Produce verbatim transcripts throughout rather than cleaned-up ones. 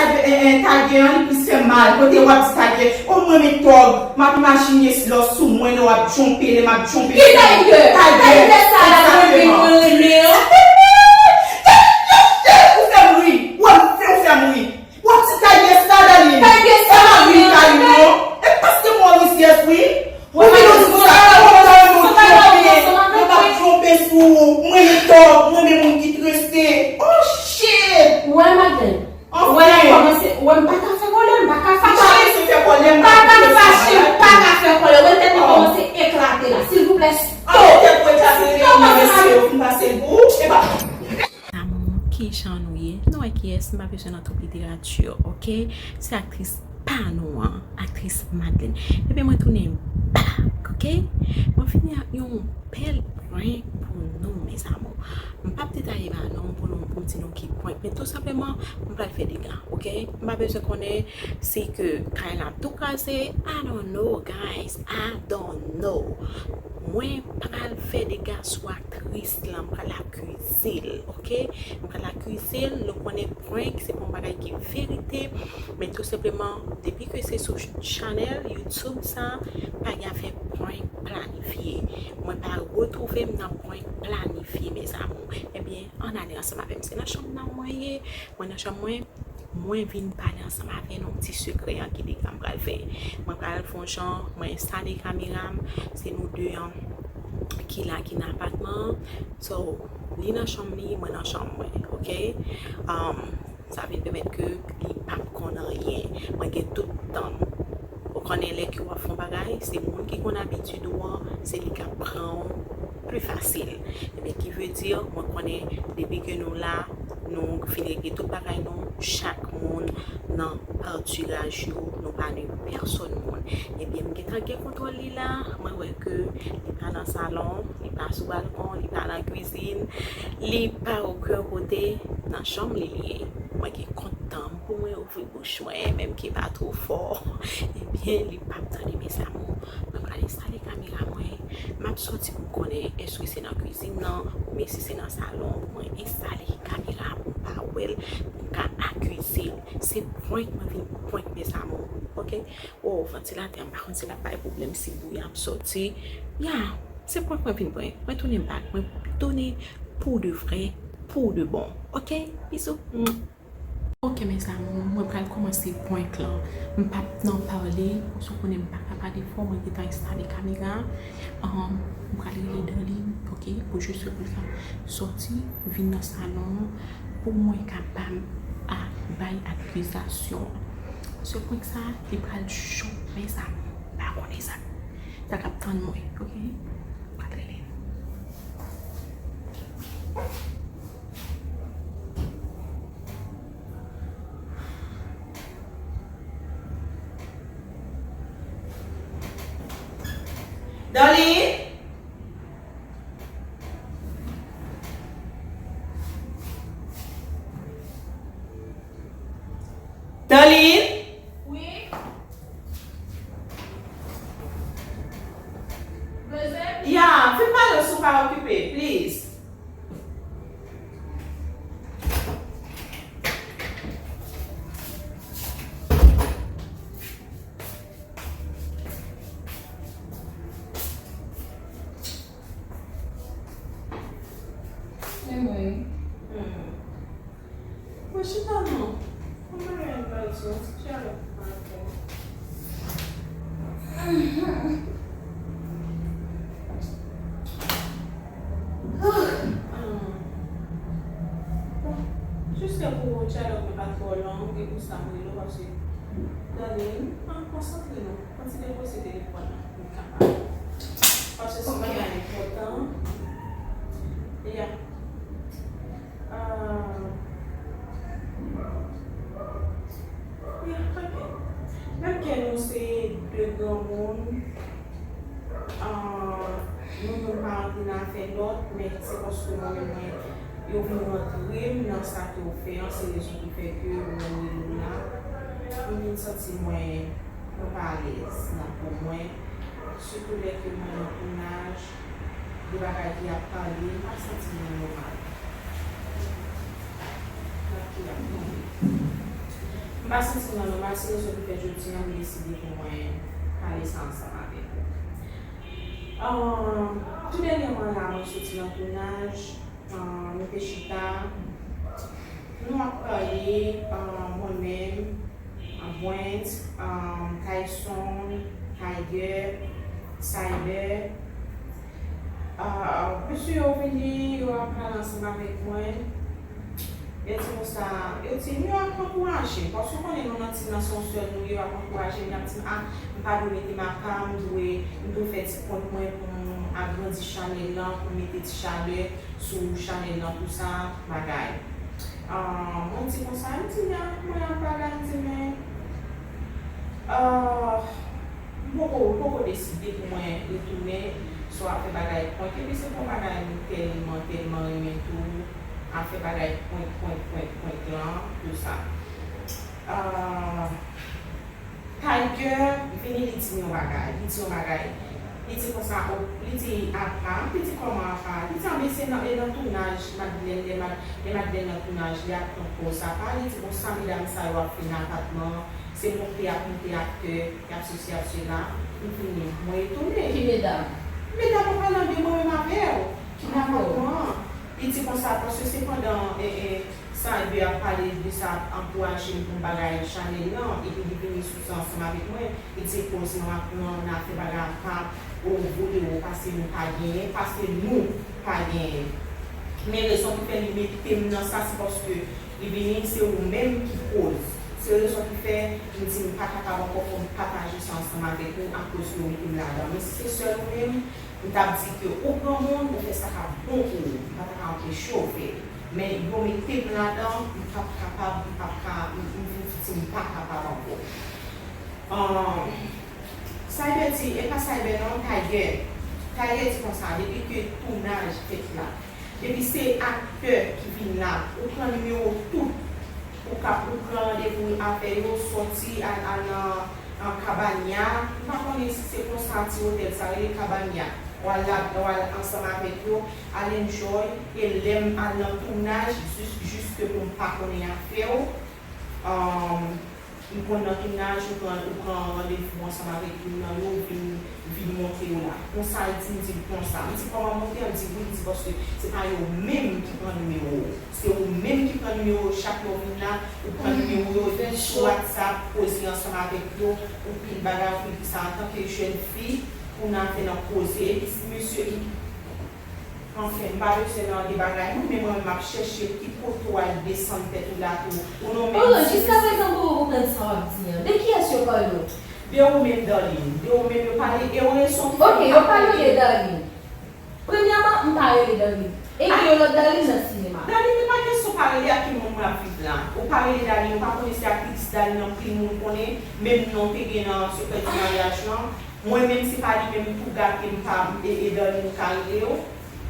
Tayè an, li plis fè mal. Kote w ap di Tayè, o mwen men tòg, m ap imajine lè w sou mwen, lè w ap tchonpe, lè m ap tchonpe. Ki Tayè? Tayè sa la, mwen vin, mwen renmen an. Ou fè m ri. Ou fè m ri. W ap di Tayè sa, Darline. Tayè sa, e pa ri Tayè non. E paske mwen rizyèz wi. Ou vin ou di sa, ou pa renmen w tchonpe. Mwen p ap tchonpe sou ou. Mwen men tòg, mwen men moun ki trese. Oh shit! Wè maten. Wè l ap kòmanse, wè m pa ka fè kòlè, m pa ka fache. M pa ka fache, m pa ka fè kòlè. Wè tèt li kòmanse eklate la. Silvouplè, stop. Tèt ou eklate, mesye yo fin pase l pou ou. E pa Damou, kijan nou ye? Nou wè kiyès, m pa bezwen nan twòp literati, oke? Se aktris pa nou an, aktris Madeleine. Ebyen, mwen tounen back, oke? Mwen vini ak yon bèl prank pou nou, mes amours. M p ap detaye ba nou pou nou, pou m di nou ki prank, men tou senpleman, m pral fè dega, oke? M pa bezwen konnen si ke kay la ap tou kraze, I don't know, guys, I don't know. Mwen pral fè dega sou aktris lan, m pral akize l, oke? M pral akize l, nou konnen prank, se pa yon bagay ki verite, men tou senpleman, depi ke se sou chanèl YouTube sa, pa gen afè prank planifye. Mwen pa retwouve m nan prank planifye, mes amours. Ebyen, ann ale ansanm avè m. Se nan chanm nan mwen ye, mwen nan chanm mwen, mwen vin pale ansanm avè nou ti sekrè an ki dega m pral fè. Mwen pral fè yon jan, mwen enstale kamera m, se nou de an ki la, ki nan apatman an. So, li nan chanm li, mwen nan chanm mwen, oke? Um, sa vin pèmèt ke li p ap konn anyen. Mwen gen tout tan m. Ou konnen lè ke w ap fè yon bagay, se moun ki konn abitid ou an, se li k ap pran w pli fasil. Ebyen, ki vle di, mwen konnen depi ke nou la, nou fin regle tout bagay nou, chak moun nan patiraj yo, nou pa nwi pèsòn moun. Ebyen, m gentan gen kontwòl li la, mwen wè ke li pa nan salon, li pa sou balkon, li pa nan kwizin, li pa okenn kote, nan chanm li li ye. Mwen gen kont tan m pou mwen ouvri bouch mwen, menm ke pa twò fò. Ebyen, li p ap tande, mes amours. Mwen pral enstale kamera mwen. M ap sòti pou m konnen èske se nan kwizin nan, oubyen si se nan salon. Mwen enstale kamera pou m pa wè l, pou m ka akize l. Se prank mwen vin prank, mes amours. Oke? Oh, vantilatè, m pa konn si l ap bay pwoblèm, si bouyi ap sòti. Ya, se prank mwen vin prank. Mwen tounen back. Mwen tounen pou de vrè, pou de bon. Oke? Bizou. Mwah. Ok, mes amours, mwen pral kòmanse prank lan. M p ap nan pale, paske w konnen m pa ka pale fò, mwen gentan enstale kamera. Ahn, m pral rele Darline, ok, pou jis pou l ka sòti, vin nan salon an, pou mwen kapab a, bay akizasyon an. Paske prank sa, li pral cho, mes amours. M pa konnen sa, sa k ap tann mwen, ok? M pral rele l. Darline? Darline? Wi? Bezwen? Ya, fin pale si w pa okipe, please. Anmwey. Hmm. Mwen chita non. Mwen pa gen anyen m pral di w, yon ti dyalòg m pral fè. Bon, jis pou dyalòg mwen pa twò long, e pou sa m rele w, paske, Darline, ann konsantre nou. Kontinye poze telefòn nan pou m kapab. Paske se yon bagay enpòtan. Ya. Ah. Ya, ok. Menm ke nou se de granmoun, ah, nou youn pa rantre nan afè lòt, men se paske mwen menm mwen, yo vin rantre m nan sa ke w fè an, se rezon ki fè ke mwen rele w la. Mwen vin santi mwen Mwen pa alèz nan po mwen, sitou lè ke mwen nan tounaj, de bagay ki ap pale, m pa santi mwen nòmal. Lè ke y ap pale. Pa santi m nan nòmal, se rezon ki fè jodi a m deside pou mwen pale sa ansanm avèk ou. Ahn, tou dènyèman la, mwen soti nan tounaj, ahn, nou te chita, nou ap pale, ahn, mwen menm, ahn, Brent, ahn, Tyson, Tiger, Cyber. Ahn, mesye yo vini, yo ap pale ansanm avèk mwen. Yo di konsa, yo di, yo ap ankouraje m. Paske w konnen nou nan ti, nan se yon sèl nou ye, yo ap ankouraje m, y ap di m, a, m pa dwe mete m apa, m dwe, m dwe fè ti kont mwen pou m agrandi chanèl lan, pou m mete ti chalè sou chanèl lan, tou sa, bagay. Ahn, mwen di konsa, m di, a, mwen ap bagay, m di, men, ahn, m poko, m poko deside pou mwen retounen sou afè bagay prank, epi se pa yon bagay m tèlman, tèlman renmen tou, afè bagay prank, prank, prank, prank lan, tou sa. Ahn, Tiger vini, li di m yon bagay, li di yon bagay. Li di konsa, o, li di, apa, li di, kòman apa? Li di, a, men se nan, e nan tounaj, Madlèn, lè Mad-, lè Madlèn nan tounaj, li ap pran pòz apa. Li di, bon, sa medam sa yo ap fè nan apatman an, se monte y ap monte aktè, y ap sesi, y ap sela. M vini, mwen etone. Ki medam? Medam, an palan de mwen menm avè w, ki nan apatman an. Li di konsa, paske se pandan, e, e, Sa, epi ap pale de sa, ap ankouraje m pou m bagay chanèl lan, epi li vini sou sa ansanm avèk mwen, li di, koz nan, nan, nan afè bagay apa, o, vole o, paske nou pa genyen, paske nou pa genyen. Men rezon ki fè li mete m nan sa, se paske li vini, se ou menm ki koz. Se rezon ki fè m di m pa kapab ankò fò m pataje sa ansanm avèk ou akoz ke w mete m ladan. Men si se sèl ou menm, m t ap di ke ou granmoun, ou fè sa k ap bon pou ou. M pa ta ka anpeche w fè l. Men yo mete m ladan, m p ap kapab, m p ap ka, m, m vin santi m pa kapab ankò. Ahn, Cyber di, e pa Cyber non, Tiger. Tiger di konsa, depi ke tounaj fèt la, depi se aktè ki vin la, ou pran nimewo tout. Ou ka, ou pran randevou avè yo, sòti, al, al nan, nan Kabanya. M pa konnen si se konsa ti otèl sa rele Kabanya. W al la, w al ansanm avèk yo, al enjoy, e lè m al nan tounaj, jis, jiske pou m pa konnen afè w, ahn, m konn nan tounaj, ou pran, ou pran randevou ansanm avèk youn nan yo, ou vin, vin monte yo la. Konsa, l di m, di l konsa. M di, kòman monte? L di, wi, l di, paske se pa yo menm ki pran nimewo w. Se ou menm ki pran nimewo yo, chak lè w vin la, ou pran nimewo yo, epi sou WhatsApp, koze ansanm avèk yo, ou pil bagay, ou pil sa, antanke jèn fi, pou n ap fè nan koze, epi si mesye, anfen, m pa bezwen nan de bagay, non, men mwen menm m ap chèche ki kote w al desann tèt ou la tou, ou non menm. Oh, jiskaprezan m poko konprann sa w ap di an. De kiyès yo pale? De ou menm, Darline. De ou menm yo pale, e ou rezon ki fè m pa pale. Ok, yo pale de Darline. Premyèman, m pa rele Darline. E gen yon lòt Darline nan sinema. Darline, li pa kesyon pa rele ak ki moun mwen ap viv la. Ou pa rele Darline, ou pa konnen se aktris Darline anpil moun konnen, menm non te gen nan sekrè di maryaj lan. Mwen menm, se pa li menm tou gate m pa, e, e Darline ka rele w.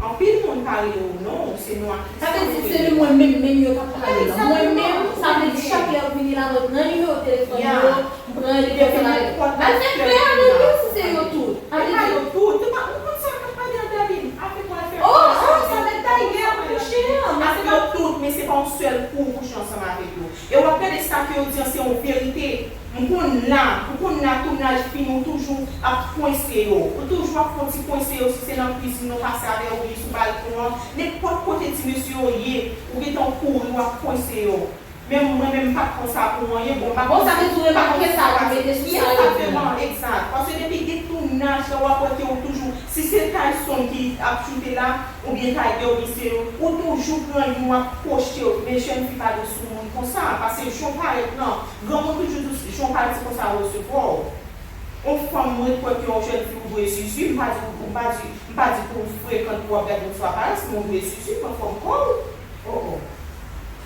Anpil moun pa rele w non, se non aktris. Sa vle di se li mwen menm menm yo t ap pale la. Mwen menm, sa vle di chak lè yo vini la, mwen pran nimewo telefòn yo, m pran rele telefòn avè yo. Al fè klè avè yo si se yo tout. E pa yo tout. Ou konn sa k ap pale an Darline? Afè pou al fè. Oh, oh, sa vle di dayè kouche an. Afè yo tout, men se pa yon sèl kou ou kouche ansanm avèk yo. E w ap gade sa ke yo di an se yon verite. M konn la, ou konn la tounaj fini, ou toujou ap kwense yo. Ou toujou ap fè yon ti kwense yo, si se nan kwizin nan w pase avè yo, oubyen sou balkon an, nenpòt kote ti mesye yo ye, ou gentan kouri, w ap kwense yo. Men mwen menm, m pa t pran sa pou anyen. Bon, m pa konn, sa vle di ou remake sa, ou mete sou sa yo di. Egzakteman, egzat. Paske depi gen tounaj la, w ap wè ke ou toujou, si se Tyson ki ap choute la, oubyen Tiger, oubyen se yo, ou toujou pran youn, w ap pwoche yo. Men jèn fi pa dwe sou moun konsa, paske jan w parèt lan, granmoun toujou di w, jan w parèt se konsa yo resevwa w. On fanm, mwen kwè ke yon jèn fi ou dwe zizi, m pa di, m pa di, m pa di pou w frekan, pou w ap gade moun sou aparans, men ou dwe zizi, pran fòm kò w. Oh, oh.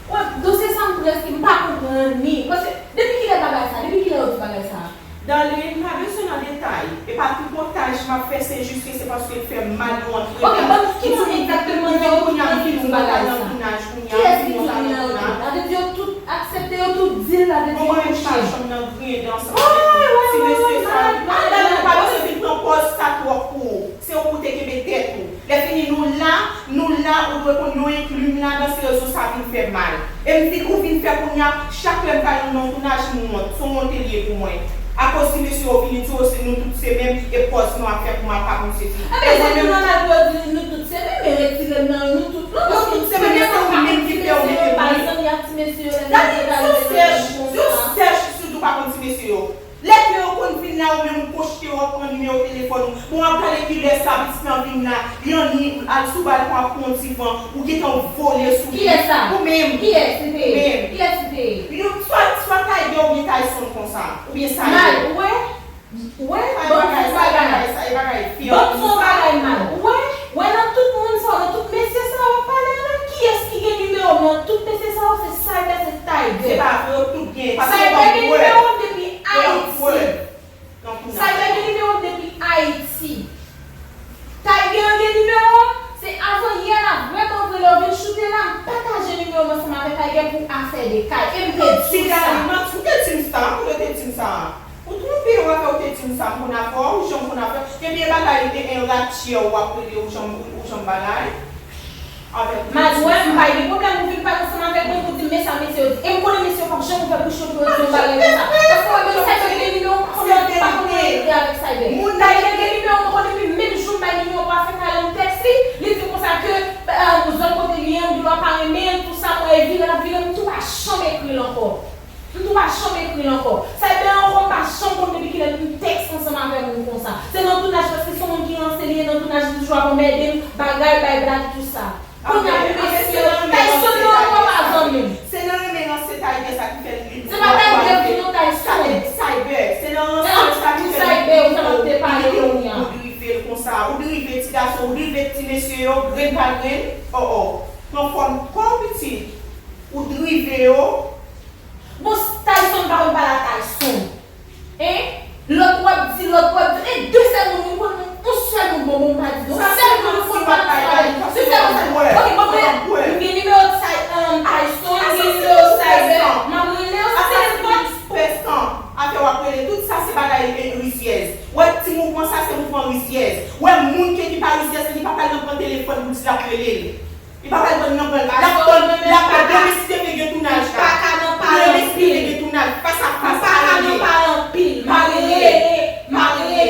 Wè, dosye sa m prèske, m pa konprann li. Paske, depi kilè bagay sa? Depi kilè yo di bagay sa? Darline, m pa bezwen nan detay. E pa tripotaj m ap fè, se jis ke se paske l fè m mal yon antre. Ok, ban m ki moun egzakteman yo ki nan fim bagay sa? Kiyès ki di moun nan yo? Sa vle di yo tout aksepte, yo tout di l la depi kouche. Mwen menm, m pa janm nan griyen dan ansanm avèk ti mesye sa. Darline, ou pa bezwen vin pran pòz sa twòp pou ou. Se ou pou te kenbe tèt ou. Lè fini nou la, nou Moun la, ou dwe konn yo enkli m ladan, se rezon sa vin fè mal. E m vin, ou vin fè kounye a, chak lè m pral nan yon tounaj, m wont. Se yon wont li ye pou mwen. Akoz ti mesye yo vini di yo se nou tout se menm, e pòz nou ap fè pou m ap ap nou sezi. Ebyen, se nou nòmal pou yo di nou tout se menm, men retire m nan nou tout non, paske nou tout se menm, se ou menm ki fè ou mete m wi. Zanmi ak ti mesye yo, lè Dani, yo sèch, yo sèch, sitou pa konn ti mesye yo. Lè ke yo konn vin la, ou menm ou pwojte, w ap pran nimewo telefòn ou. Bon, w ap gade kilè sa pitit lan vin la. Li anni al sou balkon ap pran yon ti van. Ou gentan vole sou li. Kiyès sa? Ou menm. Kiyès li te ye? Ou menm. Kiyès li te ye? Yo, swa, swa Tiger oubyen Tyson konsa. Oubyen Sayo. Mal, ou wè? Ou wè? Sa e bagay, sa e bagay, sa e bagay fè. Bank se yon bagay mal. Ou wè? Ou wè nan tout moun sa yo, nan tout mesye sa yo w ap pale a la, kiyès ki gen nimewo m nan tout mesye sa yo? Se Cyber, se Tiger. Se pa vre, yo tout gen. Paske yo gen nimewo m depi Ayiti. Sa vle di nimewo depi Ayiti. Tiger gen nimewo, se avan yè la, vrèman vre, lè w vin choute la, m pataje nimewo m ansanm avè Tiger pou afè de kay. E m te di w sa. Ou te di m sa, ou te di m sa. Ou twonpe w afè ou te di m sa, m konn afè w, ou janm konn afè w. Ebyen bagay, e, e, ratchet w ap rele, ou janm, ou janm bagay. Madi, wè, m pa gen pwoblèm pou vin pale ansanm avèk mwen pou di m, men sa mesye yo di. E m konnen mesye yo p ap janm ouvè bouch yo pou yo di yon bagay konsa. Paske mwen menm Cyber gen nimewo m, m pa konnen, m pa konnen anyen avèk Cyber. Cyber gen nimewo m, m konnen li menm jou m bay nimewo pou afè kay la, m tèks li, li di m konsa ke, eh, zòn kote li ye, m gen dwa pa renmen l, tou sa, mwen vire l ap vire, m tou pa janm ekri l ankò. M tou pa janm ekri l ankò. Cyber ankò, m pa janm konn depi kilè m tèks ansanm avè moun konsa. Se nan tounaj paske se yon moun ki ranse li ye nan tounaj, li toujou ap anmède m, bagay, bay blag, tou sa. Kounye a pou mesye, Tyson yo ankò pa zanmi m. Se nan renmen ranse Tiger sa ki fè li. Se pa Tiger ki non, Tyson. Cyber, se nan ranse sa ki fè li. Cyber, ou sa ap te pale kounye a. Ou drive l konsa, ou drive ti gason, ou drive ti mesye yo, grenn pa grenn, oh, oh. Pran fòm kò w pitit, ou drive yo. Bon, Tyson pa konn pale a Tyson. Hein? Lòt w ap di, lòt w ap di. E de sèl moun m konn, yon sèl moun bon, bon, m pa di non. Sèl moun m konn pa di sa. Se sèl moun sa. Ok, bon, mwen, m gen nimewo Ty-, um, Tyson, m gen nimewo Cyber. M ap rele yo, se telefòn. Afè w ap rele, tout sa se bagay, e, rizyèz. Wè ti mouvman sa se mouvman rizyèz. Wè moun ke ki pa rizyèz, li pa pral nan pran telefòn pou di l ap rele l. Li pa pral pran nan pran. L ap tann, l ap tann. Demen si Dye vle gen tounaj la. Demen si Dye vle gen tounaj. Fas a fas, pa rele. Pa rele. Pa rele. Pa rele.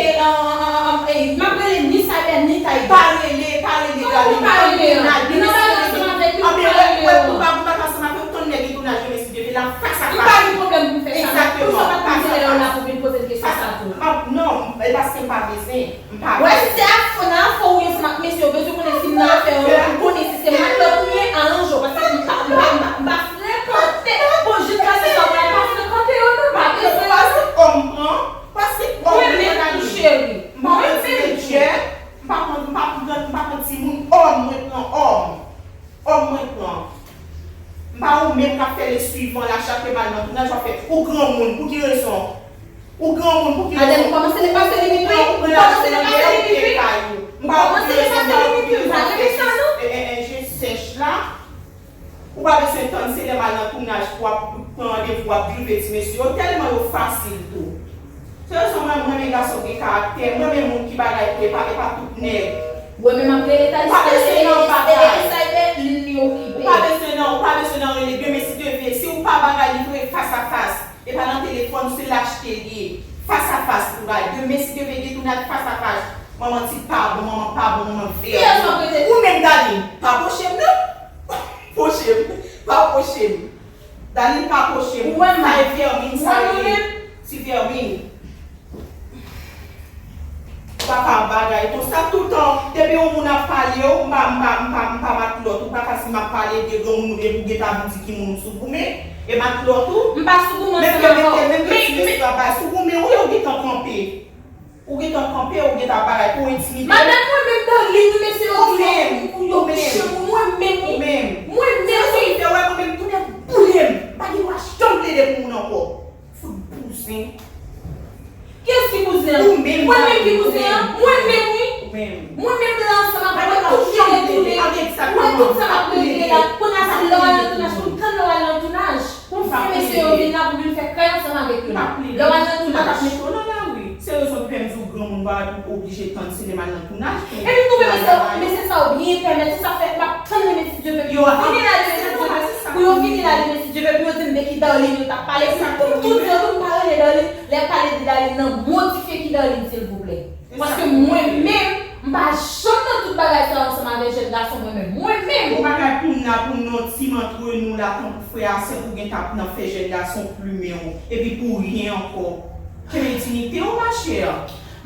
M ap rele ni Cyber, ni Tiger. Pa rele, pa rele, darling. Pa rele. Demen si Dye vle gen tounaj. Anben, wè, wè, pou pa, pou pa ansanm avè w, tann lè gen tounaj, demen si Dye vle, la fas a fas. M pa gen pwoblèm pou m fè sa. Egzakteman. Pou sa pa t pou m di lè yo la pou vin poze l kesyon sa tou. Non, e paske m pa bezwen. Wè, si se afè, nan afè ou ansanm ak mesye, ou bezwen konnen si m nan afè ou, pou konnen si se matlòt ou ye, aranje w, paske m pa, m pa, m pa, m pa frekante, bon, jiskaske sa w pral pa frekante yo, non, pa bezwen. Pase òm pran, pase òm pran nan li. M pa pran ti medjè, m pa pran, m pa pran, m pa pran timoun, òm, mwen pran òm. Òm mwen pran. M pa ou menm k ap fè le suivant la, chak lè m al nan tounaj, w ap fè, ou granmoun, pou ki rezon? Ou granmoun, pou ki rezon? Madanm, ou kòmanse depase limit wi. Ou kòmanse depase limit wi. Ou kòmanse depase limit wi. M pa renmen sa non. E, e, e, je sèch la. Ou pa bezwen tann, se lè m al nan tounaj pou w ap pran randevou, w ap drive ti mesye yo, tèlman yo fasil tou. Se rezon mwen, mwen renmen gason gen karaktè, mwen renmen moun ki bagay tou, e pa, e pa tout nèg. Ou wè menm ap rele Tyson, e, e, e, e, Cyber, li, li okipe. Ou pa bezwen nan, ou pa bezwen nan rele demen si Dye vle. Si ou pa bagay li vre fas a fas, e pa nan telefòn, se lachte li ye. Fas a fas pou bay. Demen si Dye vle gen tounaj fas a fas. Manman ti pa bon, manman pa bon, manman vè. Ou menm Dani, pa pwoche m non. Pwoche m. Pa pwoche m. Dani pa pwoche m. Ou wè m. Sa e vèmin, sa e ti vèmin. Ou pa ka bagay konsa toutan. Depi yon moun ap pale w, m pa, m pa, m pa, m pa matlòt. Ou pa ka si m ap pale de granmoun oubyen pou gentan vin di ki moun ou sou goumen. E matlòt ou. M pa sou goumen ansanm avè w. Menm ke mete, menm ke ti mesye ap bay sou goumen, ou gentan kanpe. Ou gentan kanpe, ou gentan bagay, ou entimide. Madanm, mwen menm Darline, mesye yo di mwen pou yo mechan, mwen menm wi. Mwen menm wi. Se sa ki fè, wè, mwen menm tou nèt boule m. M pa gen dwa janm plede pou moun ankò. Fout bouzen. Kiyès ki bouzen an? Ou menm. Mwen menm ki bouzen an? Mwen menm wi. Ou menm. Mwen menm la ansanm avè w tout ki retounen. Ou wè tout sa m ap regle la. Kounye a se lè w al nan tounaj, pou m tann lè w al nan tounaj. Pou m fè mesye yo vin la pou vin fè kay ansanm avèk yo la. Lè w al nan tounaj. Se rezon ki fè m di w granmoun pa oblije tann sinema nan tounaj pou... Epi m twouve mesye, mesye sa yo byen pèmèt, se sa k fè m ap tann demen si Dye vle pou yo vini la demen si Dye vle, pou yo vini la demen si Dye vle, pou yo di m de ki Darline yo t ap pale, pou m tou di yo tou m pa rele Darline, lè pale de Darline nan modifye ki Darline silvouplè. Paske mwen menm, m pa janm nan tout bagay sa yo ansanm avèk jèn gason mwen menm. Mwen menm! Ou pa ka pou m la pou m nan team antre nou la tankou frè a sè pou w gen t ap nan fè jèn gason plimen w epi pou ryen ankò. Kenbe diyite w machè.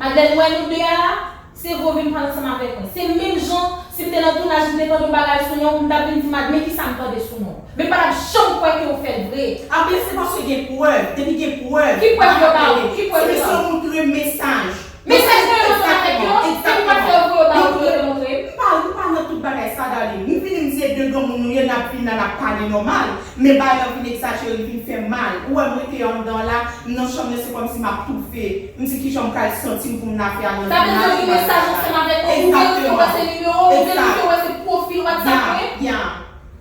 Madlèn, ou wè nou de a la, se vre w vin pale ansanm avèk mwen. Se menm jan si m te nan tounaj m te tande yon bagay sou non w pou m t ap vin di Mad men kisa m tande sou non w. Men m pa t ap janm kwè ke w fè l vre. Anben se paske gen prèv. Depi gen prèv, ki prèv yo ba ou? Ki prèv yo ba ou? Se mesye yo moutre mesaj. Mesaj mwen yo ansanm avèk yo, se pou pa fè yo voye yo ba ou pou yo te montre m. M pa, m pa nan tout bagay sa, Darline. M vini, m di se de granmoun nou ye, n ap vin la, n ap pale nòmal. Men bagay lan vin egzajere, li vin fè m mal. Ou wè m rete anndan la, m nan chanm nan, se kòmsi m ap toufe. M di kijan m pral santi m pou m nan fè anndan. Sa vle di yo gen mesaj ansanm avèk ou, ou vye ou wè se nimewo, ou vye ou wè se pwofil WhatsApp mwen.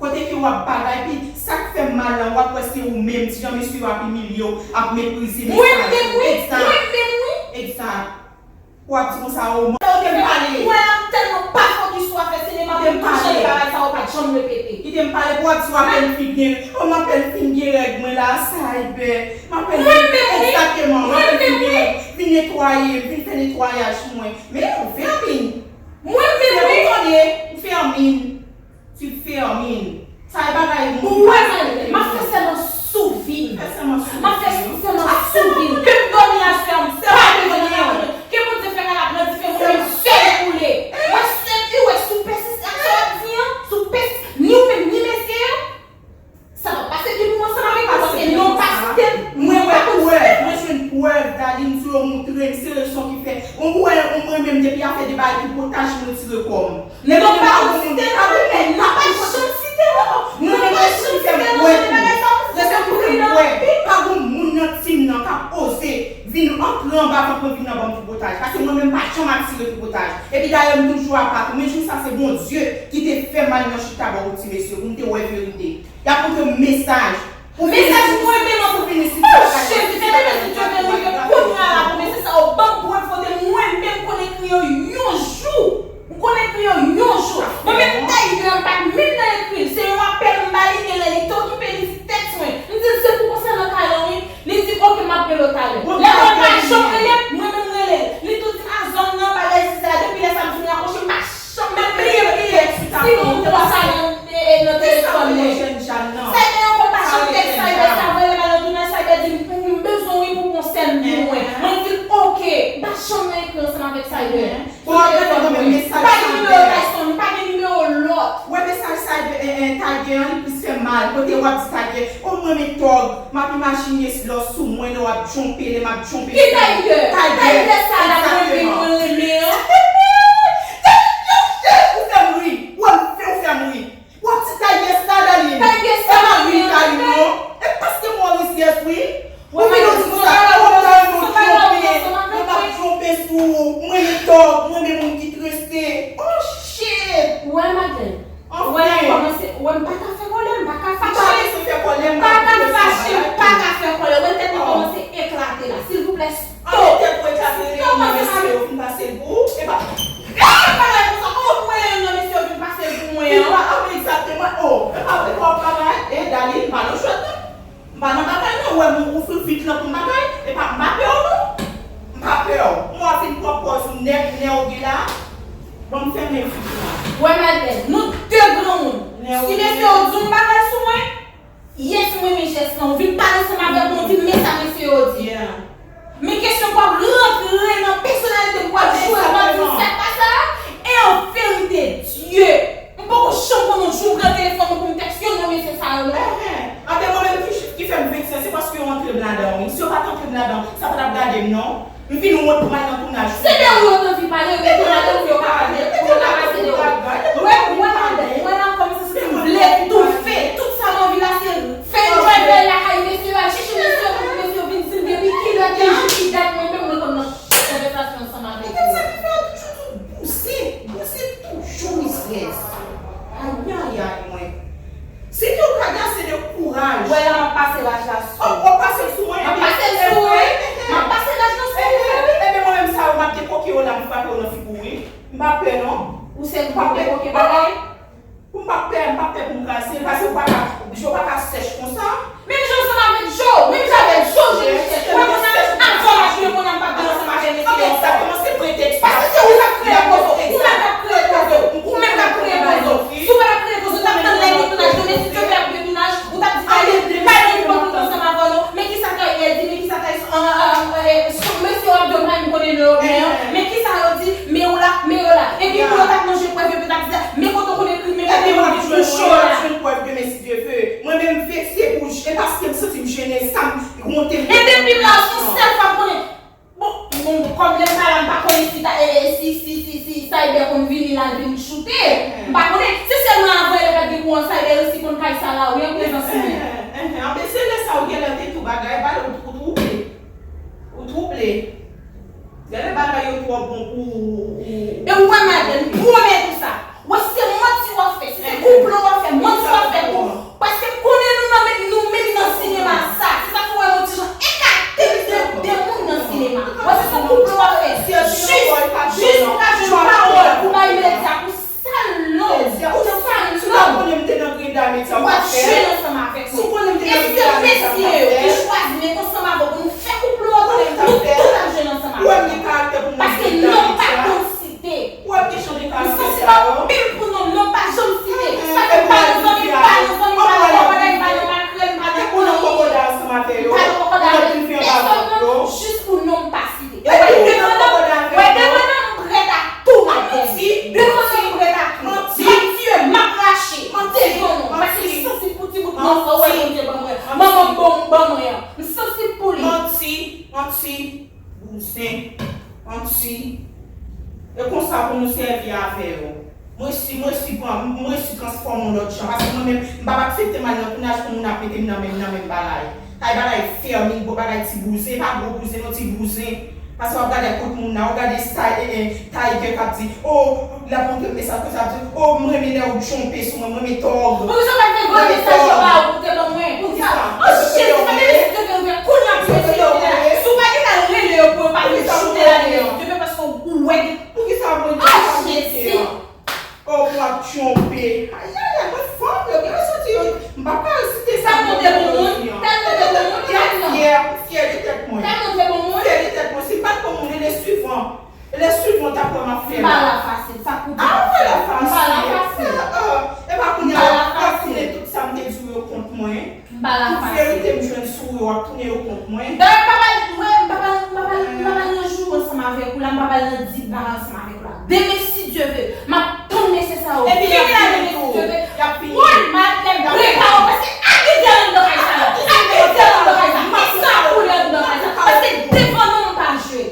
Kote ke w ap bagay, epi sa k fè m mal la, w ap wè se ou menm, ti jan mesye yo ap imilye w, ap meprize mesaj. Mwen menm wi, mwen menm wi. Egzak. W ap di konsa, o, mwen, ou te m pale. Mwen, m tèlman pa fokis sou afè sinema, pou m tou chanje bagay sa yo pa t janm repete. Kite m pale, pou w ap di w apèn fin gen, o, m apèn fin gen règ mwen la, Cyber. M apèn fin, egzakteman, m apèn fin gen règ. Vin netwaye, vin fè netwayaj pou mwen. Men, ou fèmin. Mwen menm wi. Ou konnen, ou fèmin. Ti fèmin. Sa e bagay moun pa sa yo te di. M ap fè sèman sou vi m. Fè sèman sou vi w. M ap fè sèman sou vi m. Ke m dòmi aswè a, m pa dòmi an. Ke Bondye fè kay la pran dife, mwen menm sèl koule. Mwen sèl, ou wè, si w pèsiste ak sa w ap di an, si w pèsiste, ni ou menm, ni mesye yo, sa p ap pase byen pou mwen ansanm avèk ou, paske non pastè, mwen pa konn step. Mwen jwenn prèv, Darline, sou yo moutre m, se rezon ki fè. Ou wè, mwen menm, depi afè de bagay tripotaj, m retire kò m. Non, pa yon site non, men n ap pa janm site non. Mwen menm, moun ki fè m wè tou, se moun ki fè m wè, pa gon moun nan team nan k ap oze vin antre anba vant mwen vin nan ban m tripotaj. Paske mwen menm, m pa janm atire tripotaj. Epi dayè, m toujou apa tou. Men jou sa, se Bondye ki te fè m al nan chita bò ti mesye pou m te wè verite. Y ap montre m mesaj. Mesaj mwen menm an pou vini si... Oh, Jezi, tande mesye Jovenel rive kounye a la pou mesye sa yo ban m prèv kote mwen menm konn ekri yo yon jou. M konn ekri yo yon jou. Mwen menm Tiger m pa t menm nan ekri l. Se yon apèl m ba li, genlè li te okipe li di tèks mwen. M di l se pou konsènan kay lan wi. Li di oke m ap rele w talè. Lè mwen pa janm rele l, mwen menm rele l. Li tou di a zòn nan bagay si sa, depi lè sa m fin rakwoche m pa janm menm bliye, bliye si m konn sa nan, e, e, nan telefòn mwen. Sa e te yon konpasyon tèks sa e te sa voye m al nan tounaj, sa e te di m, m bezwen w wi pou konsèy m pou mwen. Mwen di l oke, m pa janm nan ekri ansanm avèk sa e te. Bon, apre nou konn mesaj pa gen nimewo Tyson, pa gen nimewo lòt. Wè mesaj sa e, e, e, Tiger an, li plis fè m mal. Kote w ap di Tiger, o mwen men tòg, m ap imajine lè w sou mwen, lè w ap tchonpe, lè m ap tchonpe sou mwen. Ki Tiger? Tiger sa la mwen vin mwen renmen an. Ou fè m ri. Ou fè, ou fè m ri. W ap di Tiger sa, Darline. Tiger sa, e pa ri, Darline, non. E paske Maurice yes, wi. Ou vin ou di konsa, o, Darline, mwen tchonpe. Mwen ap tchonpe sou ou. Mwen men tòg, mwen men moun ki treste. Oh, shit. Ou wè, Madlèn? Ou wè, l ap kòmanse, ou wè, m pa ka fè kòlè, m pa ka fache. M pa bezwen fè kòlè, m pa ka fache, m pa ka fè kòlè. Ou wè, tèt mwen kòmanse eklate la. Silvouplè, stop. Ann tèt mwen eklate, rele youn nan mesye yo vin pase l pou ou. E pa, e pa bagay konsa. Kòman pou mwen rele youn nan mesye yo vin pase l pou mwen an? Ou pa, a wi, egzakteman. O, e pa vre, w ap bagay. E, Darline, m pa nan jwèt non. M pa nan bagay non, ou wè m ouvri vit lan pou m bagay, e pa, m pa pè w non. M pa pè w. M wè w ap vin pran pòz ou nèg, nèg ou gen la. Ban m fèmen vit lan. Wè Madlèn, nou de granmoun. Si mesye yo di yon bagay sou mwen, yes, mwen renmen jès lan. Ou vin pale ansanm avèk mwen, ou di m men sa mesye yo di. Men kesyon pou w ap rantre nan pèsonalite m, pou w ap joure, pou w ap di m sa k pa sa, e an verite, Dye, m poko janm konn yon jou m pran telefòn mwen pou m tèks youn nan mesye sa yo non. Enhen. Anben mwen menm ki, ki fè m vekse, se paske yo antre m ladan wi. Si yo pa t antre m ladan, sa pa t ap gade m non. M vin wont pou m al nan tounaj. Se de ou yo t anvi pale, yo te ladan pou yo pa pale, pou yo pa pase de ou. Wè, wè, wè, wè la kòmsi si m vle toufe. Tout sa m anvi la se fè yon drive lakay mesye yo, al chèche mesye yo pou mesye yo vin di m depi kilè, depi ki dat mwen menm mwen konn nan kòvèsasyon ansanm avèk yo. Sa ki fè yo toujou di w bouse, bouse toujou rizyèz. Ayayay mwen. Si te w ka gen ase de kouraj. Wè la m ap pase raj la sou ou. O, w ap pase l sou mwen? M ap pase l sou ou wi. M ap pase raj la sou ou. Enhen, enhen, Pa pè non. Ou se pou pa pè koke bagay? Pou m pa pè, m pa pè pou m kraze l, paske ou pa ka, je w pa ka sèch konsa. Menm jan ansanm avèk je w, menm jan avèk je w, je Michel. Mwen konn nan avan m ap jwe konn nan m pa pè ansanm avèk mesye yo ankò. Paske se ou k ap kreye pozo, ou menm k ap kreye pozo, ou menm k ap kreye pozo. Si w pa t ap kreye pozo, w t ap tann lè gen tounaj demen, si Dye vle ap gen tounaj, ou t ap di Taï, Taï gen pou ansanm avè w non. Men kisa Taï di, men kisa Taï, mesye yo ap di yo pa menm konnen non yo byen. Men kisa yo di, men ou la, men yo la. Epi pou yo t ap manje prèv yo, yo t ap di sa, men kote w konn ekri, men kote w konn ekri pou cho la. Jwenn prèv demen si Dye vle. Mwen menm vekse pou e paske m santi m jennen sa m wonte m. E depi m la se yon sèl fwa m konnen. Bon, bon, kòm lè m pa la m pa konnen si ta e si si si si Cyber konn vini la vin choute. M pa konnen. Se sèlman avè lè pa gen kouran Cyber resi konn kay sa la wi an prezans mwen. Anben se lè sa ou genlè te tou bagay ba ou twouble. Ou twouble. Genlè bagay yo twò bon pou ou. E ou wè madanm, m pwomèt ou sa. Wè se manti w ap fè, si se konplo w ap fè, manti w ap fè pou. Paske m konnen nou nan menm nou menm nan sinema sa. Se sa k fè w wè m yon ti jan ekate m de de moun nan sinema. Wè se se konplo w ap fè. Jis, jis pou ka jwenn pawòl pou bay medya pou salòp. Ou salòp. W ap jwenn ansanm avèk mwen. E se mesye yo ki chwazi met ansanm avè w pou nou fè konplo an, nou tout ap jwenn ansanm avè w. Paske non pa konn site. M santi m anpil pou non, non pa janm site. Sa fè m pa nan zanmi, m pa nan zanmi, m pa nan kòkòday, m pa nan makrèl, m pa nan kokoda. M pa nan kòkòday avèk pèsòn non, jis pou non m pa site. Ou wè devan non, ou wè devan non m prèt a tou madanm. Devan non m prèt a tou. Manti. M ap rache. Devan non. Paske m sansib pou ti bout non sa ou wè Bondye ban mwen. Manman m ban mwen an. M sansib pou li. Manti. Manti. Bouzen, manti. E konsa pou nou sèvi avè yo. Mwen si, mwen si pran, mwen si transfòme yon lòt jan. Paske mwen menm, m p ap aksepte m al nan tounaj pou moun ap mete m nan menm, nan menm bagay. Tay bagay fèmin, bon bagay ti bouzen, pa gwo bouzen, non ti bouzen. Paske w ap gade kot moun nan, w ap gade style, e, e, Tiger k ap di, oh, l ap montre mesaj konsa, ap di, oh, m renmen lè ou tchonpe sou mwen, m renmen tòg. Poukisa w pa t voye mesaj yo ba ou pou te ban mwen? Poukisa? Oh Jezi, pa gen mesye Dye ouvè kounye a pou mesye yo te la. Si w pa gentan rele yo pou yo pa vin choute la demen, Dye paske ou wè gen. Poukisa w mwen di sa mesye a? Oh, m ap tchonpe. Ayayay, mwen fanm yo gen resoti yo. M pa ka resite sa. Tèlman w te bon moun, tèlman w te bon moun, tèlman. M fyè, m fyè de tèt mwen. Tèlman w te bon moun. M fyè de tèt mwen. Si m pa t bon moun, rele swivan. Lè swivan w t ap wè m ap fè la. M pa la fasil, sa koupe. Ah, ou pa la fasil. M pa la fasil. E pa kounye a w ap tounen tout sa m te di w yo kont mwen. M pa la fasil. Tout verite m jwenn sou ou yo w ap tounen yo kont mwen. Dayè m pa pral, m pa pral, m pa pral, m pa pral nan jou ansanm avèk ou la, m pa pral nan di bagay ansanm avèk ou la. Demen si Dye ve, m ap tann mesye sa yo. Epi y ap fini tou. Y ap fini. Woy, madanm, prepare w, paske ap gen dyòl anndan kay sa la. Ap gen dyòl anndan kay sa. Ap gen dyòl anndan kay sa. Paske devan non m pa jwe.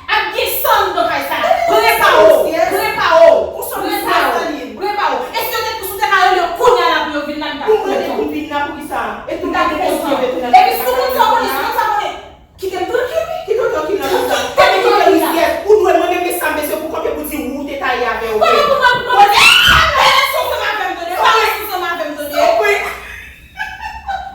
Ap gen san anndan kay sa. Prepare w. Prepare w. Prepare w. Prepare w. E si yo te, si w te ka rele yo kounye a la pou yo vin la, m t ap kontan. Pou mwen te pou vin la, poukisa? E tou m t ap kontan. Epi si w konn sa w konnen, si w konn sa w konnen, kite m trankil wi. Kite w trankil nan konsa. Kite m trankil la. Ou dwe mwen menm mesam mesye pou kanpe pou di ou te taye avè yo. Kòman pou mwen pou mwen. Pa rete ansanm avè m tande. Pa rete ansanm avè m tande.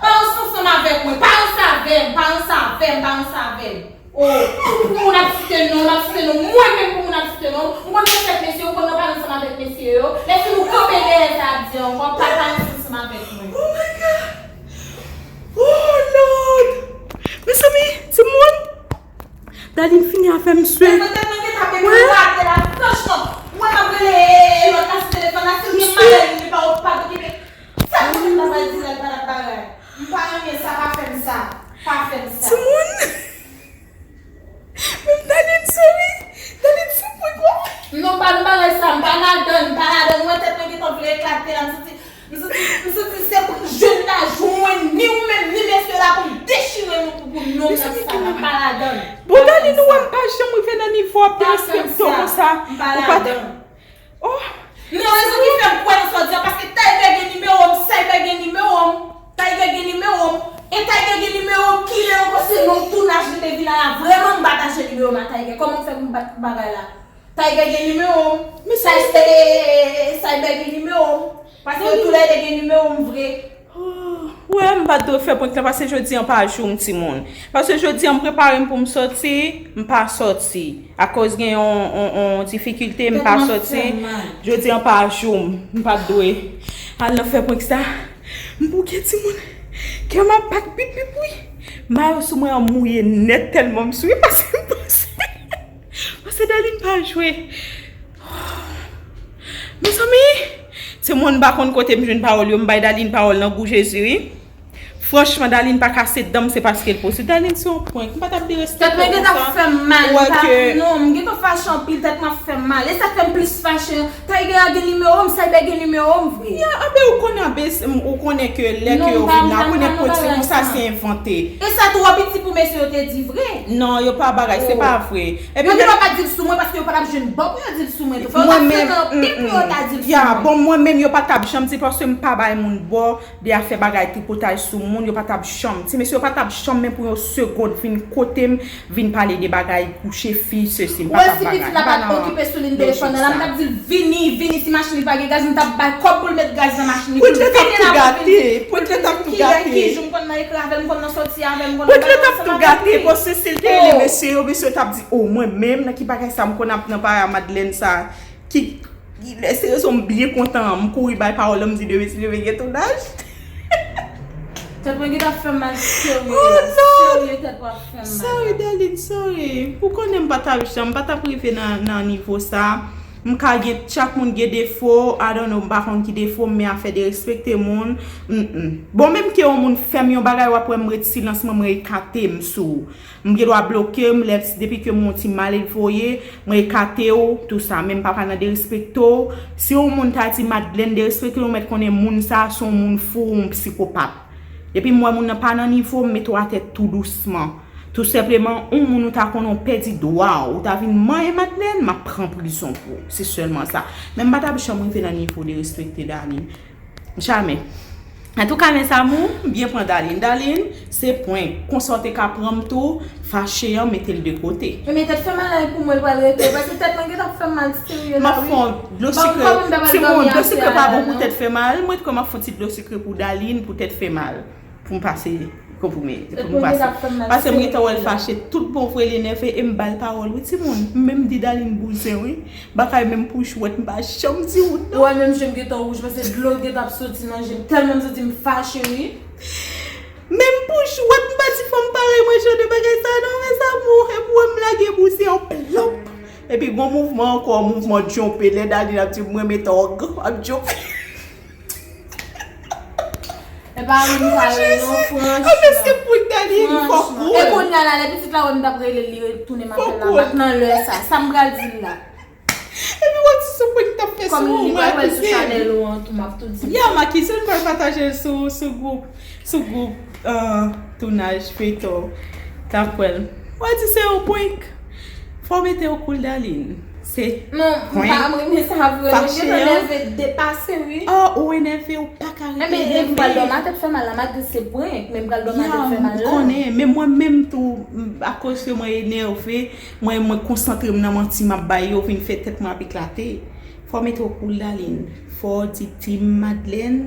Pa rete ansanm avèk mwen. Pa rete avè m. Pa rete avè m. Pa rete avè m. Oh, pou moun ap site non, n ap site non. Mwen menm pou moun ap site non. M konn nan tèt mesye, ou konn nan pale ansanm avèk mesye yo. Lè fin ou kanpe dèyè sa ap di ankò, pa pale ansanm avèk mwen. Oh my God! Oh Lord! Mezanmi, timoun! Darline fini avè m swe. Mwen tèlman gentan eklate la, franchman. Mwen m ap rele lòt la sou telefòn la, si l gen bagay li pa pa okipe. Sa mwen menm ta pral di la, l pa t ap bagay. M pa renmen sa, pa fè m sa. Pa fè m sa. Timoun! Menm Darline sou wi. Darline sou pwen kwa. Non, pa nan bagay sa, m pa ladann, m pa ladann. Mwen tèt mwen gentan vle eklate la, m santi, m santi, m santi se pou m jwenn la, jwenn mwen, ni ou menm, ni mesye la, pou m dechire nou pou, pou nou nan sa la, m pa ladann. Bon, Darline, ou wè m pa janm rive nan nivo w ap derespekte w konsa. M pa ladann. Oh! Men rezon ki fè m kwè nan sa w di a, paske Tiger gen nimewo m, Cyber gen nimewo m, Tiger gen nimewo m, e Tiger gen nimewo m, kilè ankò se nan tounaj li te vin la la, vrèman m pataje nimewo m a Tiger, kòman m fè pou m bat bagay la? Tiger gen nimewo m, Cyber gen nimewo m, paske yo toulède gen nimewo m vre. Oh. Wè, m pa t dwe fè prank lan, paske jodi an pa jou m, timoun. Paske jodi an m prepare m pou m sòti, m pa sòti. Akoz gen yon, yon, yon difikilte, m pa sòti. Jodi an pa jou m, m pa t dwe al nan fè prank sa. M bouke, timoun. Kè m ap bat pip pip wi. Mayo sou mwen an mouye nèt tèlman m sou, paske m panse, paske Darline pa jwe. Mezanmi, se moun m pa konn kote m jwenn pawòl yo, m bay Darline pawòl nan gou Jezi wi. Franchman, Darline pa kase dan m, se paske l posib. Darline se yon prank, m pa t ap derespekte w konsa. Tèt mwen gentan ap fè m mal, m pa, non, m gentan fache anpil, tèt mwen ap fè m mal. E sa k fè m plis fache. Tiger gen nimewo m, Cyber gen nimewo m vre. Ya, anben ou konnen, anben ou konnen ke lè ke yo vin la, ou konnen prank se konsa, se envante. E sa twò piti pou mesye yo te di vre. Non, yo pa bagay, se pa vre. Epi yo gentan pa di l sou mwen paske yo pa t ap jwenn bò pou yo di l sou mwen tou. Fò yo ta frekan anpil pou yo ta di l sou mwen. Ya, bon, mwen menm yo pa t ap janm di paske m pa bay moun bò de afè bagay tripotay sou moun, yo pa t ap janm. Ti mesye yo pa t ap janm men pou yon segond vin kote m, vin pale de bagay kouche fi, sesi, m pa t ap bagay. Ou wè si pitit la pa t okipe sou liy telefòn nan la, m t ap di l vini, vini, si machin li pa gen gaz, m t ap bay kòb pou l met gaz nan machin li, pou l vini la pou l vin di, pou l vin di kilè, ki jou m konn nan ekri avè l, m konn nan sòti avè l, m konn nan bagay sa m ap gate. Prank lan t ap tou gate, bon, si, si l te rele mesye yo, mesye yo t ap di, o, mwen menm, nan ki bagay sa m konn ap nan paya Madlèn sa, ki, ki, se rezon m byen kontan an, m kouri bay pawòl lan, m di, demen, si demen gen tounaj. Tèt mwen gentan ap fè m mal serye la. Serye, tèt mwen ap fè m mal. Sorry, Darline, sorry. Ou konnen m pa t ap janm, m pa t ap rive nan, nan nivo sa. M ka gen, chak moun gen defo, I don't know, m pa konn ki defo m, men afè derespekte moun, mm, mm. Bon, menm ke yon moun fè m yon bagay, w ap wè m ret silans mwen, mwen ekate m sou ou. M gen dwa bloke m, lè, depi ke m yon ti mal voye, mwen ekate w, tou sa. Men m pa pral nan derespekte w. Si yon moun ta di Madlèn derespekte w, ou mèt konnen moun sa, se yon moun fou, yon psikopat. Depi m wè moun nan pa nan nivo, m mete w atè tou dousman. Tou senpleman, yon moun ou ta konnen w pèdi dwa w, ou ta vin manyen Madlèn, m ap pran prizon pou ou. Se sèlman sa. Men m pa t ap janm rive nan nivo derespekte Darline. Jamè. Antouka, mes amours, m byen pran Darline. Darline, se prank. Konsa w te ka pran m tou, fache an, mete l de kote. Ebyen, tèt fè mal la pou mwen, l pral rete. Paske tèt mwen gentan ap fè m mal, serye la, wi. M ap fè yon dlo sikre. Timoun, dlo sikre pa bon pou tèt fè mal. Mwen, kwè m ap fè yon ti dlo sikre pou Darline, pou tèt fè mal. Pou m pase, pou m, pou m pase. Paske m gentan wè l fache tout bon vre, l enève, e m ba l pawòl, wi, timoun. M menm di Darline bouzen, wi. Bagay menm pou jwèt, m pa janm di ou non. Ou wè menm je m gentan wouj, paske dlo gentan ap soti nan je m. Tèlman m santi m fache, wi. Menm pou jwèt, m pa di fò m pare mwen jan de bagay sa non, mes amours. Epi w wè m lage bouzen an plop. Epi gon mouvman ankò, mouvman djonpe. Lè Darline ap di m renmen tòg, ap djonpe. E pa ri m pale non, franchman. Anben se pou Darline, fòk ou. E kounye a la, lè pitit la wè m t ap rele l, li retounen m apèl la, m ap nan lè sa. Sa m pral di l la. Epi w ap di se prank t ap fè sou ou, mwen akize l. Ya, m akize l, m pral pataje l sou, sou gwoup, sou gwoup, euh, tounaj feyton. T ap wè l. W ap di se yon prank. Fò w mete w cool, Darline. Se prank. Non, m pa renmen sa vre. Fache an. Mwen gentan nève depase, wi. Oh, ou enève, ou pa ka rete nève. Ebyen, m pral dòmi, tèt fè mal la, malgre se prank, men m pral dòmi, tèt fè mal la. Ya, m konnen, men mwen menm tou, m, akoz ke mwen enève, Mwen, mwen konsantre m nan manti m ap bay yo, vin fè tèt mwen ap eklate. Fò w mete w cool, Darline. Fò w di Team Madlèn,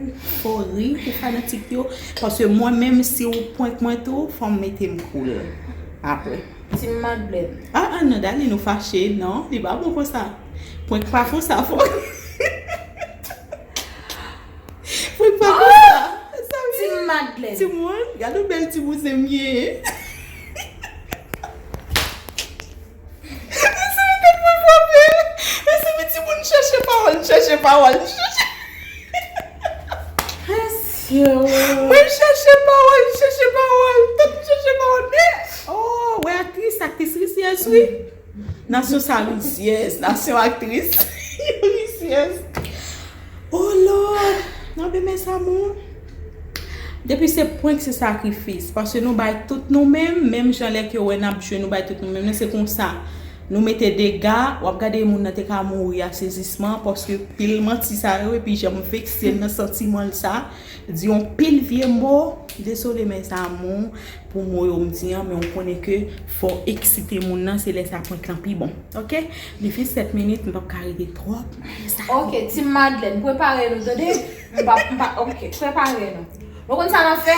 fò w ri pou fanatik yo. Paske mwen menm, si w prank mwen tou, fò m mete m cool apre. Team Madlèn. Ah, ah, non, Darline, ou fache. Non, li pa bon konsa. Prank pa konsa, fò. Prank pa konsa. Team Madlèn. Timoun, gade yon bèl ti bouzen m ye. Mezanmi, tèt mwen frape. Mezanmi, timoun, chèche pawòl, chèche pawòl, chèche. Mesye o. Mwen chèche pawòl, chèche pawòl, tèt chèche pawòl. Men, oh, wè aktris, aktris rizyèz, wi. Nasyon sa rizyèz, nasyon aktris rizyèz. Oh Lord! Anben, mes amours. Depi se prank, se sakrifis. Paske nou bay tout nou menm, menm jan lè ke w wè n ap jwe, nou bay tout nou menm. Men se konsa. Nou mete dega, w ap gade moun nan te ka mouri a sezisman, paske pil manti sa yo, epi jan m vekse l nan santiman l sa, di yon pil vye mo. Dezole, mes amours, pou mo yo m di an, men w konnen ke fò w eksite moun nan, se lè sa prank lan pi bon. Oke? Li fè sèt minit, m p ap ka rete twòp. Sa. Oke, Team Madlèn, prepare nou, tande? M p ap, m p ap, oke, prepare nou. Ou konn sa m ap fè?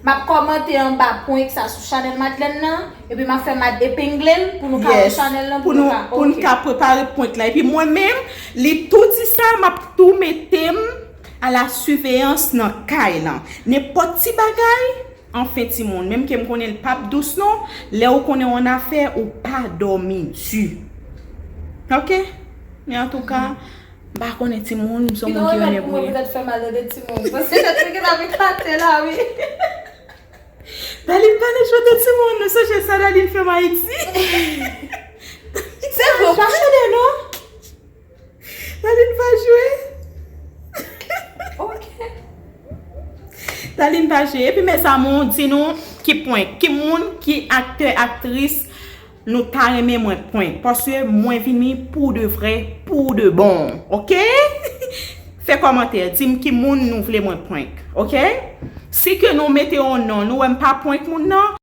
M ap kòmante anba prank sa sou chanèl Madlèn nan, epi m ap fè Mad epengle l pou nou ka wè Yes. chanèl nan Pou nou pou nou Ok. ka prepare prank la. Epi mwen menm, li tou di sa, m ap tou mete m a la siveyans nan kay lan. Nenpòt ti bagay, anfen timoun, menm ke m konnen l p ap dous non, lè ou konnen yon afè, ou pa dòmi di. Ok? Men antouka, m pa konnen timoun, m se yon Pinon moun ki remèd yon pou mwen nègre. Poutèt fè mal de timoun. Paske tèt mwen gentan eklate la, wi. Daline pa nan jwèt de timoun, nou sonje sa Daline fè m Ayiti. Se vre, ou pa chode, non? Daline pa jwe. Ok. Daline pa jwe. Epi mes amours, di nou ki prank, ki moun, ki aktè, aktris nou ta renmen mwen prank. Paske mwen vini pou de vrè, pou de bon. Ok? Fè kòmantè, di m ki moun nou vle mwen prank. Ok? Si ke nou mete yon non, nou wè m pa prank moun nan,